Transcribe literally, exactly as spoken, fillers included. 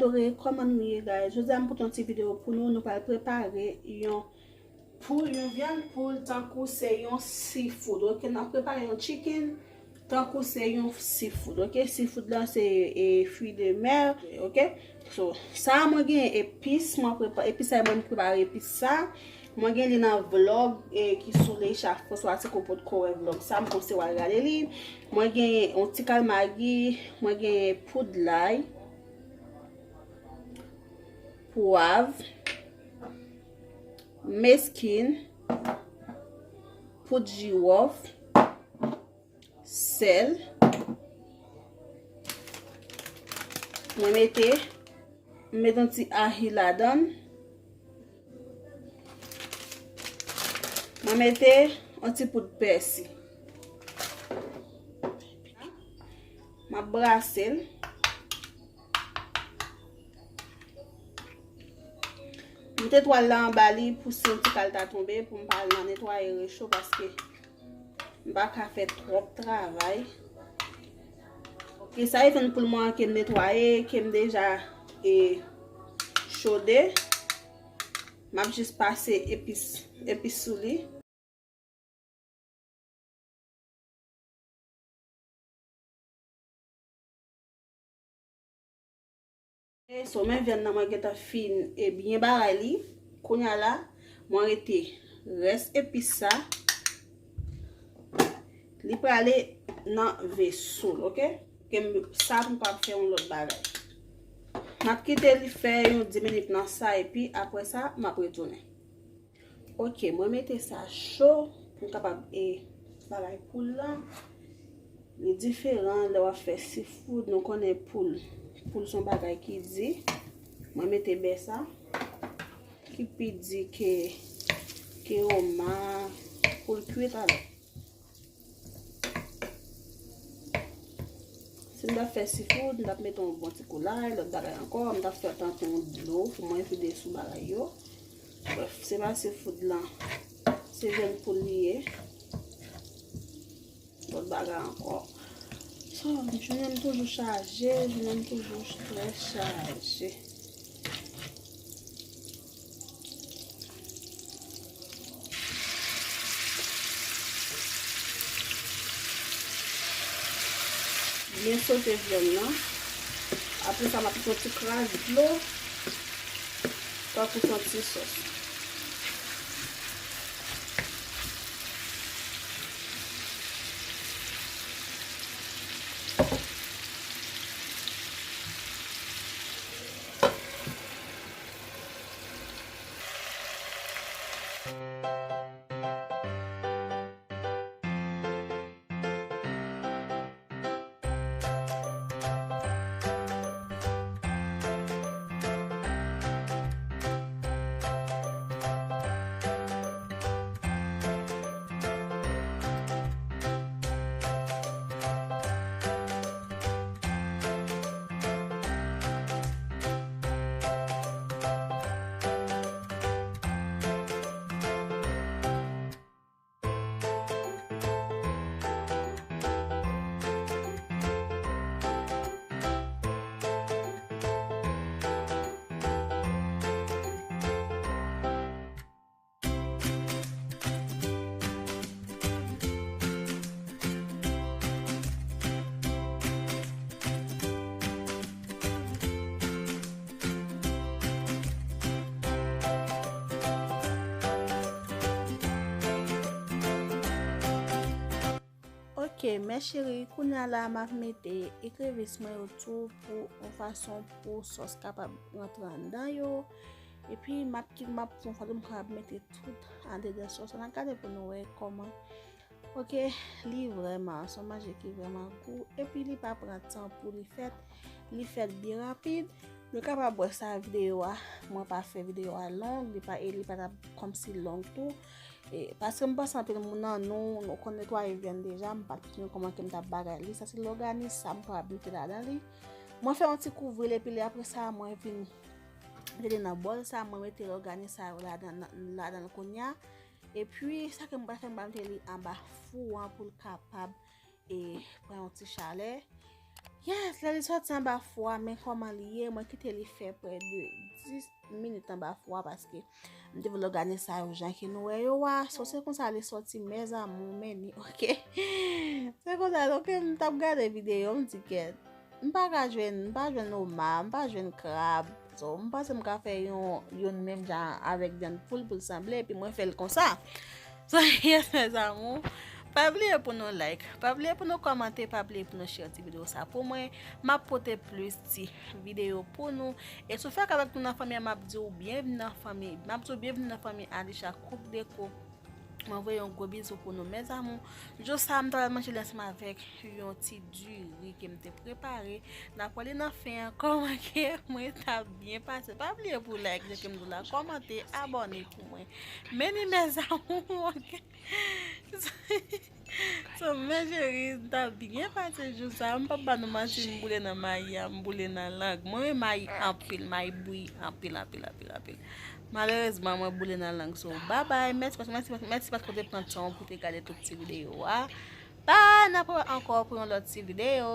Kòman nou ye, guys? Jodi a m pote yon ti videyo pou nou. Nou pral prepare yon poul, yon vyann poul, tankou se yon seafood. Ok, n ap prepare yon chicken tankou se yon seafood. Ok, seafood la se, e, fruit de mer. Ok, so sa mwen gen epis, mwen prepa-, epis sa mwen prepare epis sa. Mwen gen li nan vlog, e, ki sou Leisha François, si w potko wè vlog sa, m panse w al gade li. Mwen gen yon ti kal magi, mwen gen poud lay, pwav, meskin, poud jiwòf, sèl. Mwen mete, m mete yon ti ahi ladan l. Mwen mete yon ti poud pèsi. M ap brase l. M te twal la anba li pou si yon ti kal ta tonbe, pou m pa al nan netwaye recho, paske m pa ka fè twòp travay. Ok, sa e vyann poul mwen an ke m netwaye, ke m deja, e, chode. M ap jis pase epis, epis sou li. E so, men vyann nan mwen gentan fin e byen bagay li. Kounye a la, mwen rete rès epis sa. Li prale nan veso l, ok? Ke m, sa pou m kapab fè yon lòt bagay. M ap kite li fè yon dis minit nan sa, epi apre sa, m ap retounen. Ok, mwen mete sa cho pou m kapab, e, bagay poul la. Li diferan lè w ap fè seafood, nou konnen poul. Poul se yon bagay ki di. Mwen mete bè sa, ki pi di ke, ke oma, poul kwit alò. Si m t ap fè seafood, m t ap mete yon bon ti kou lay, lòt bagay ankò, m t ap fè tankou yon dlo pou mwen vide sou bagay yo. Brèf, se pa seafood lan, se vyann poul li ye. Lòt bagay ankò. So, jounen m toujou chaje, jounen m toujou trè chaje. Byen sote vyann nan. Apre sa, m ap met yon ti kras dlo, tankou se yon ti sòs. Ok, mes chéries, kounye a la, m ap mete ekrevis mwen yo tou pou yon fason pou sòs kapab rantre anndan yo. Epi, m ap kit, m ap fè yon fason m kapab mete tout andedan sòs la. N ap gade pou nou wè kòman. Ok, li vrèman, se yon manje ki vrèman gou. Epi, li pa pran tan pou li fèt. Li fèt byen rapid. Nou kapab wè sa videyo a. Mwen pa fè videyo a long, li pa, e li pa t ap kòmsi long tou. E, paske m panse anpil moun nan nou, nou konn netwaye vyann deja, m pa t konnen kòman ke m t ap bagay li. Sa se lòganis sa m kapab mete ladan li. Mwen fè yon ti kouvri l, epi li apre sa, mwen vin mete li nan bòl sa, mwen mete lòganis sa yo ladan, ladan l kounye a. Epi, sa ke m pral fè, m pral mete li anba fou an pou l kapab e pran yon ti chalè. Yes, lè li sòti anba fou a, men kòman li ye, mwen kite li fè prè de dis minit anba fou a paske m te vle òganize sa yo jan ke nou wè yo a. So, se konsa li sòti, mes amours, men ni, ok? Se konsa, donk, m t ap gade videyo, m di, kèt, m pa ka jwenn, m pa jwenn oma, m pa jwenn krab. So, m panse m ka fè yon, yon menm jan avèk vyann poul pou l sanble, epi mwen fè l konsa. So, yes, mes amours. Pa bliye pou nou like, pa bliye pou nou kòmante, pa bliye pou nou share ti videyo sa pou mwen. M ap pote plis ti videyo pou nou. E si w fèk avèk nou nan fanmi an, m ap di w byenvni nan fanmi. M ap di w byenvni nan fanmi Alisha Coupe Déco. Mwen voye yon gwo bizou pou nou, mes amours. Jou sa, m t al manje li ansanm avèk yon ti diri ke m te prepare. N ap wè li nan fen an, kòman ke mwen t ap byen pase. Pa bliye pou like, jan ke m di w la, kòmante, abòne pou mwen. Men ni, mes amours, ok? So, mes chéris, m t ap byen pase jou sa. M p ap ba nou manti, m boule nan mayi a, m boule nan lang. Mwen renmen mayi anpil, mayi bouyi anpil, anpil, anpil, anpil. Malerezman, mwen boule nan lang. So, babay, mèsi paske, mèsi, mèsi paske w te pran tan w pou te gade tout ti videyo a. Bye, n ap wè ankò pou yon lòt ti videyo.